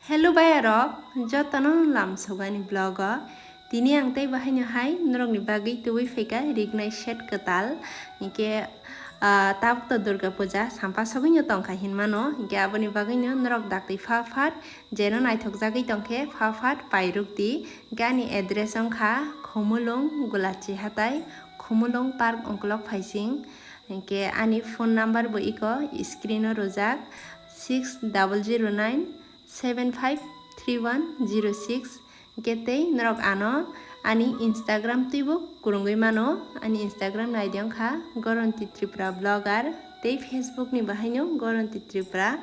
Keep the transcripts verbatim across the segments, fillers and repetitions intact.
Hello bayarok, jotono lamsogani vlog o. Tini ang tei bahaino hai norokni bagwi tubui phaikha rignai set kwtal. Hinkhe, ah, tabuk to Durga Puja sampa sogwino tongkha hinmano. Hinkhe aboni bagwino norok daktwi pha phat jeno naithokjagwi tongkhe pha phat pairukdi. Hinkhe ani address wngkha Khumulwng Gulachi Hatai, Khumulwng Park Ongkolok Phaising. Hinkhe ani phone number bo iko screen o rwjak, six double zero nine seven five three one zero six. Hinkhe tei norok ano ani Instagram twibo kwrwngwi mano. Ani Instagram naidi wngkha Goronti Tripura Blogger, tei Facebook ni bahaino Goronti Tripura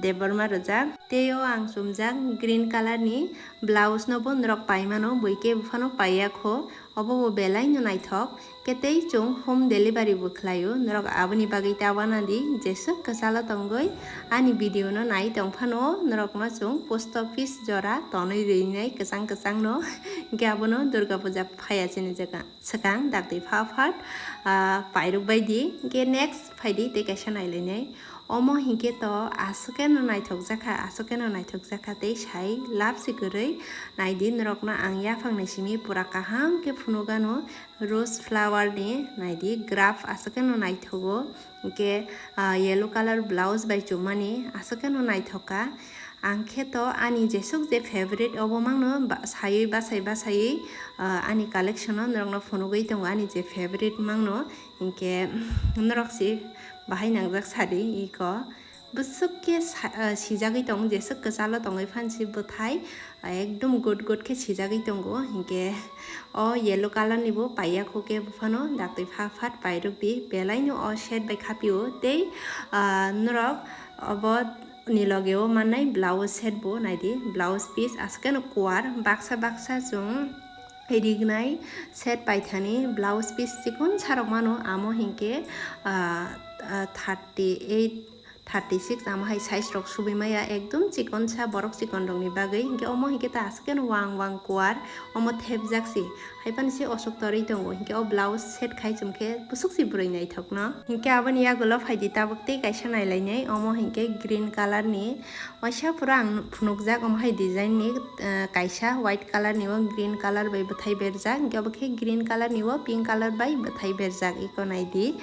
Debbarma rwjak. Tei o ang chumjak green color ni blouse no bo norok pai mano, buikhe buphano paiya kho. Obo bo belai no naithok. Khe tei chwng home delivery bo khlaio. Norok aboni bagwi ta wana di, jeswk kwchalo tongwi ani video no nai tong phano norokno chwng post office jora tonwi rinai kwchang kwchang no. Hinkhe abono Durga Puja phaiya chini jaga swkang daktwi pha phat, ah, pairuk bai di. Hinkhe next phai di tei kaisa nai lainai. Omo hinkhe to aswk khe no naithok jakha, aswk khe no naithok jakha tei sai lab se kwrwi. Nai di norokno ang yaphang ni simi pura kaham khe phunukgano. Rose flower ni nai di graph aswk khe no naithogo, hinkhe, ah, yellow color blouse bai chumani aswk khe no naithok kha. Ang khe to ani jeswk je favorite obo mangno ba-, saywi bachai bachaiwi, ah, ani collection o norokno phunugwi tongo ani je favorite mangno, hinkhe norok se bahai nangjak sadi iko. Bwswk khe sa-, ah, sijagwi tongo, jeswk kwchalo tongwi phan se bwthai, ah, ekdom good good khe sijagwi tongo. Hinkhe o yellow color ni bo paiya kho khe buphano daktwi pha phat pairuk di, belai no o set bai khapio tei, ah, norok obo ni loge o mannai blouse set bo nai di, blouse piece aswk khe no kuar baksa baksa chwng rignai set paithani blouse piece chikon sa rok mano, amo hinkhe, ah, ah, thirty eight, thirty six amo hai size rok subui maya, ekdom chikon sa borok chikon rok ni bagwi. Hinkhe omo hinkhe ta aswk khe no wang wang kuar, omo thepjak si, hai phano se osok torwi tongo. Hinkhe o blouse set khai chum khe bwswk se bwrwi naithok no. Hinkhe aboni yagulo phai di tabuk tei kaisa nai lainai, omo hinkhe green color ni waisa pura ang phunukjak, omo hai design ni, ah, kaisa white color ni o green color bai bwthai berjak, hinkhe obo khe green color ni o pink color bai bwthai berjak, iko nai di.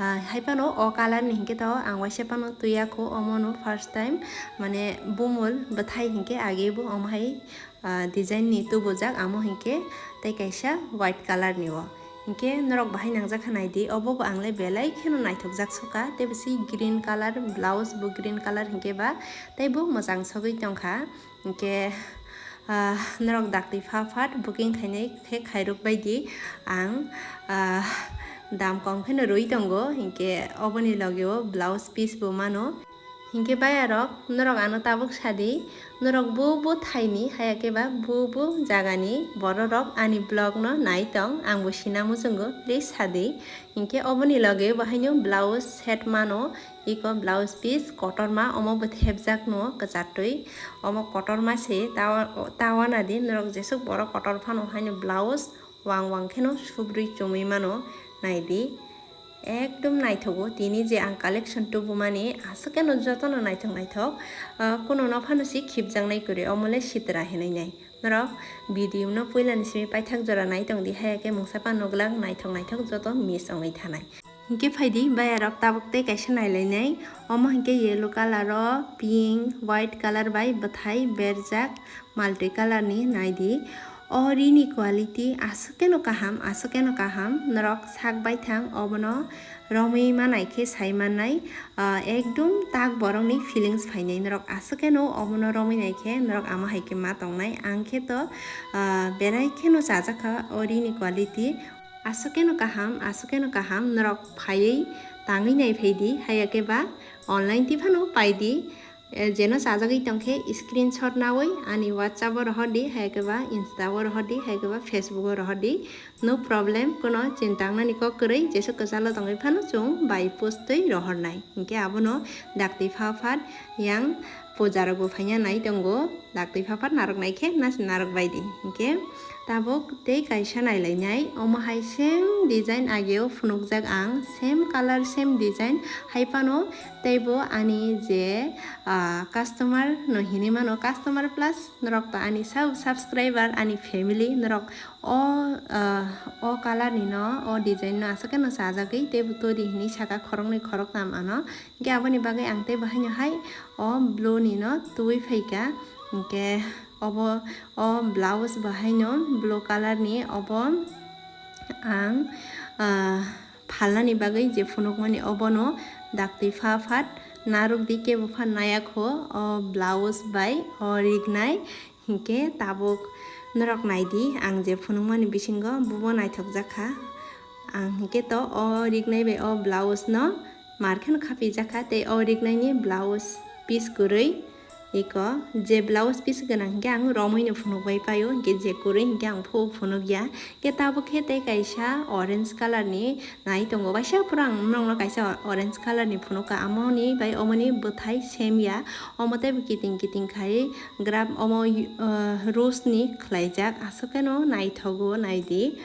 Ah, hai phano o color ni hinkhe to ang waisa phano tuya kho, omo no first time mane bumul bwthai hinkhe age bo omo hai, ah, design ni tubujak, amo hinkhe tei kaisa white color ni o. Hinkhe norok bahai nangjak kha nai di, obo bo ang le belai kheno naithok jak sokha, tei bisi green color blouse bo green color hinkhe ba tei bo mwchang sogwi tongkha. Hinkhe, ah, norok daktwi pha phat booking khainai khe khairok bai di. Ang, ah, dam kom kheno rwi tongo, hinkhe oboni loge o blouse piece bo mano. Hinkhe bayarok, norok ano tabuk sadi, norok bu bu thaini, haya khe ba bu bu jagani bororok ani vlog no nai tong, ang bo sina muchungo, please sadi. Hinkhe oboni loge bo haino blouse set mano, iko blouse piece kotorma, omo bo thepjak no kwchartwi, omo kotorma se tawa, tawa nadi norok jesuk borok kotor phano haino blouse wang wang kheno subrwi chumui mano, nai di. Ekdom naithogo, tini je ang collection tubumani aswk khe no jotono naithok naithok, ah, kuno no phano si khibjaknai kwrwi, omo le sitra hinwi nai. Norok video no puila ni simi paithak jora nai tong di, haya khe mungsa phano glak naithok naithok joto miss wngwi thanai. Hinkhe phai di, bayarok tabuk tei kaisa nai lainai, omo hinkhe yellow color o pink, white color bai bwthai berjak, multi color ni nai di. O rini quality aswk khe no kaham, aswk khe no kaham, norok sak baithang obono romwi manai khe sai mannai, ah, ekdum tak borokni feelings phainai norok aswk khe no obono romwi nai khe norok ama hai khe ma tongnai. Ang khe to, ah, belai kheno chajak kha o rini quality, aswk khe no kaham, aswk khe no kaham, norok phaiwi tangwi nai phai di, haya khe ba online twi phano pai di. Eh, jeno chajagwi tongkhe screenshot nawi ani WhatsApp o rohor di, hai khe ba Insta o rohor di, hai khe ba Facebook o rohor di. No problem, kuno chinta wngnani kok kwrwi, jesuk kwchalo tongwi phano chwng by post twi rohornai. Hinkhe abono daktwi pha phat yang puja rok bo phaina nai tongo, daktwi pha phat narwk nai khe nasi narwk bai di. Hinkhe Tabuk tei kaisa nailainai, omo hai same design ageo phunukjak ang, same color, same design, hai phano teibo ani je, ah, customer no hinwi mano, customer plus norok to ani sub-, subscriber, ani family, norok o, ah, o color ni no, o design no aswk no chajagwi teibo todi hinwi saka khoroknwi khoroknam ano. Hingke aboni bagwi ang teibo haino hai o blue ni no twi phaikha, hingke obo o blouse bo haino blue color ni obo ang, ah, phalnani bagwi je phunukmani obono daktwi pha phat narwkdi kebo phan nayakho o blouse bai o rignai. Hinkhe tabuk norok naidi, ang je phunukmani bisingo bubo naithokjakha. Ang hinkhe to o rignai bai o blouse no mar kheno khapijakha tei o rignaini blouse piece kwrwi. Iko je blouse piece gwnang hinkhe ang romwi no phunukbai paio, hinkhe je kwrwi hinkhe ang phu phunukya. Hinkhe tabuk khe tei kaisa orange color ni nai tongo, waisa phuru ang norokno kaisa orange color ni phunukha, amoni bai omoni bwthai same ya. Omo teibo kiting kiting khai graph omo, uh, rose ni khlaijak, aswk kheno naithogo, naidi.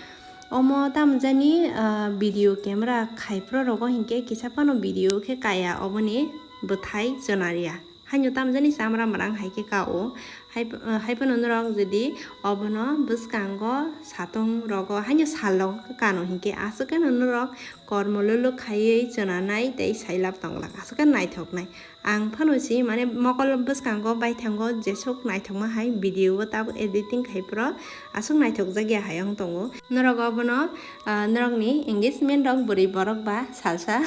Omo tamjani, ah, video camera khai phuru rogo hinkhe kisa phano video khe kaya oboni bwthai chwnaria. Haino tamjani chamra mwrang hai khe ka-o. Hai, ah, hai phano norok jodi obono bwskango satung rogo haino sal rogo khe kano hinkhe aswk kheno norok kormo luluk khaiwi chwnanai tei sailab tonglak aswk khe naithoknai. Ang phano si, mane, mokol bwskango baithango jesuk naithokma hai video o tabuk editing khai phuru aswk naithokjakya hai wng tongo. Norok obono, ah, norokni engagement rok bwrwi borok ba salsa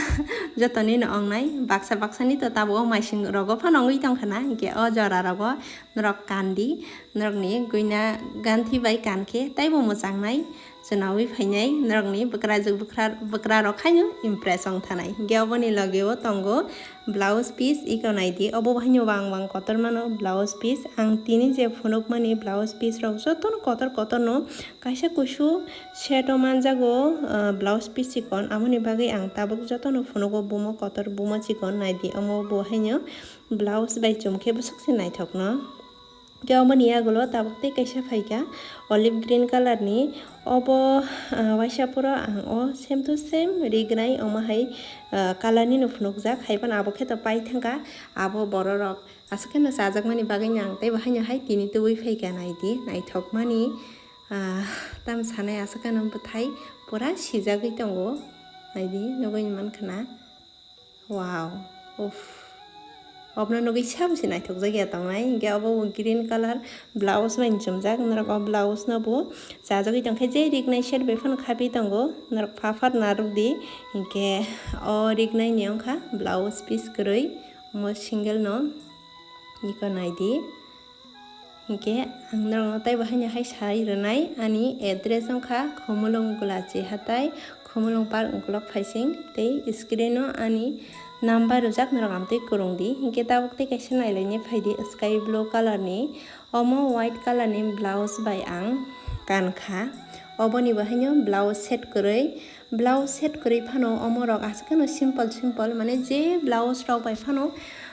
jotoni no wngnai, baksa baksani to tabuk o maising rogo phano wngwi tongkha na, hinkhe o jora rogo norok kandi, norokni gwina ganthi bai kankhe taibo mwchangnai. Chwnaui phainai norokni bwkrajwk bwkra, bwkrarok haino impress wng thanai. Hinkhe oboni logeo tongo blouse piece, iko naidi, obo haino bang bang kotor mano blouse piece. Ang tini je phunukmani blouse piece rok jotono kotor kotorno, kaisa kusu set o manjago, ah, blouse piece chikon, aboni bagwi ang tabuk jotono phunugo bumo kotor bumo chikon. Naidi omo bo haino blouse bai chumkhe bwswk se naithokno. Khe oboni yagulo tabuk tei kaisa phaikha olive green color ni. Obo, ah, waisa phuru ang o same to same rignai omo hai, ah, color ni no phunukjak, hai phano abo khe to pai thangkha abo borok rok. Aswk kheno chajakmani bagwi no ang teibo haino hai tini tubui phaikha, naidi naithokmani, ah, tam sanai aswk kheno bwthai pura sijagwi tongo, naidi nugui mankha na. Wow, uff. Obono nugui sabo se naithokjak ya tongnai. Hinkhe obo bo green color blouse bai chumjak. Norok o blouse no bo chajagwi tongkhe je rignai set bai phano khapi tongo. Norok pha phat narwk di. Hinkhe o rignai ni wngkha blouse piece kwrwi. Omo single no. Iko naidi. Hinkhe ang norokno teibo haino hai sai rwnai, ani address wngkha Khumulwng Gulachi Hatai, Khumulwng Park Ukulok Phaising, tei screen o ani number rijak, norok amtwi kwrwng di. Hinkhe tabuk tei kaisa nailainai phaidi sky blue color ni, omo white color ni blouse bai ang kankha, oboni bo haino blouse set kwrwi. Blouse set kwrwi phano omorok aswk kheno simple simple, mane je blouse rok bai phano,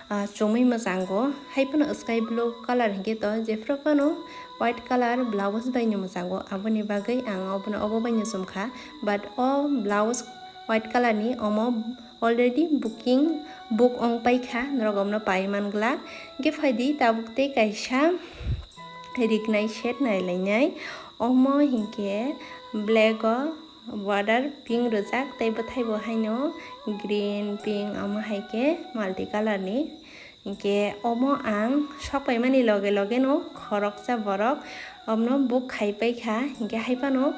ah, chumui mwchango. Hai phano sky blue color hinkhe to jephru phano white color blouse bai no mwchango, aboni bagwi ang obono obo bai no chumkha. But o blouse white color ni, omo already booking, book wng paikha, norok omono pai man glak. Hinkhe phaidi tabuk tei kaisa rignai set nailainai. Omo hinkhe black o border pink rijak, tei bwthai bo haino green, pink, omo hai khe multi color ni. Hinkhe omo ang sok paimani loge loge no khoroksa borok omono book khai paikha, hinkhe hai phano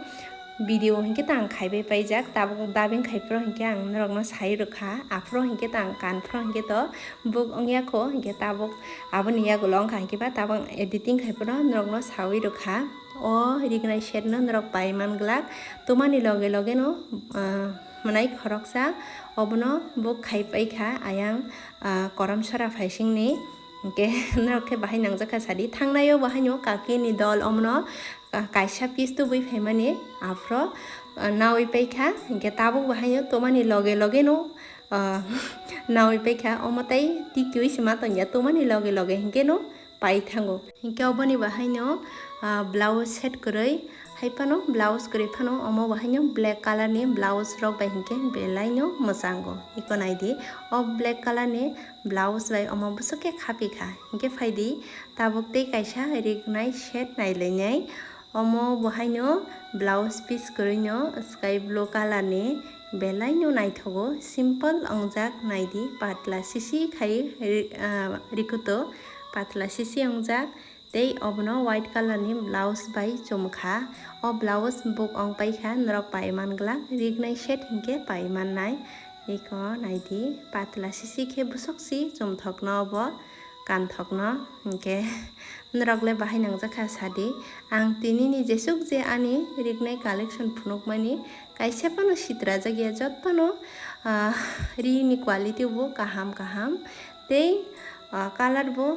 video hinkhe ta ang khaibai paijak, tabuk dubbing khai phuru hinkhe ang norokno sai rwkha, aphuru hinkhe ta ang kan phuru hinkhe to book wngya kho, hinkhe tabuk aboni yagulo wngkha hinkhe ba tabuk ang editing khai phuru norokno saui rwkha. O rignai set no norok pai man glak, twmani loge loge no, ah, mwnai khoroksa obono book khai paikha ayang, ah, Koramsora phaisingni. Hinkhe norok khe bahai nangjakha sadi, thangnai o bo haino kaki ni dol omono, ah, kaisa piece tubui phaimani aphuru, ah, naui paikha, hinkhe tabuk bo haino twmani loge loge no, ah, naui paikha, omo tei tikiui se ma tongya twmani loge loge hinkhe no pai thango. Hinkhe oboni bo haino, ah, blouse set kwrwi Hai phano blouse kwrwi phano omo bo haino black color ni blouse rok bai hinkhe belai no mwchango. Iko naidi, o black color ni blouse bai omo bwswk khe khapikha. Hinkhe phaidi tabuk tei kaisa rignai set nailainai. Omo bo haino blouse piece kwrwi no sky blue color ni belai no naithogo. Simple ongjak naidi, patla sisi khai ri-, ah, rikuto, patla sisi ongjak. Tei obono white color ni blouse bai chumkha. O blouse buk ong paikha, norok pai man glak, rignai set hinkhe pai mannai. Eko naidi, patla sisi khe bwswk si chumthokno obo, kanthokno hinkhe norok le bahai nangjakha sadi. Ang tini ni jesuk je ani rignai collection phunukmani kaisa phano sitrajak ya, jotono, ah, ri ni quality bo kaham kaham tei, ah, color bo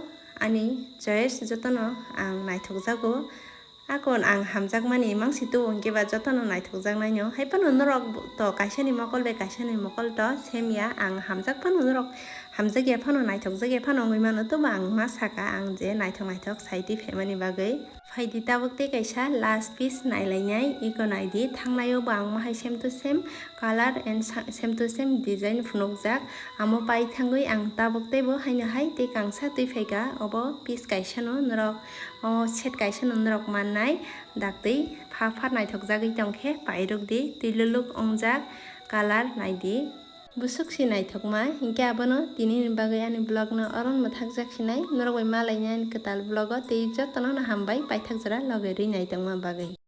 ani choice jotono ang naithokjago. Akon ang hamjakmani mangsi tubu hinkhe ba jotono naithokjaknaino. Hai phano norok bo to kaisani mokol bai kaisani mokol to same ya. Ang hamjak phano norok hamjakya phano naithokjakya phano wngwi mano, tobo ang ma saka ang je naithok naithok saitwi phaimani bagwi. Phaidi tabuk tei kaisa last piece nailainai. Iko naidi, thangnaio bo ang ma hai same to same color and sa-, same to same design phunukjak. Amo pai thangwi ang tabuk teibo haino hai tei kangsa twi phaikha. Obo piece kaisano norok, o set kaisano norok mannai. Daktwi pha pha naithokjagwi tongkhe pairwkdi, twi luluk ongjak color naidi. Bwswk si naithokma, hinkhe abono tinini bagwi ani vlog no oron mwthakjak sinai. Norok bai malainai ani kwtal vlog o, tei jotono no hambai paithak jora logi rwi naitongma bagwi.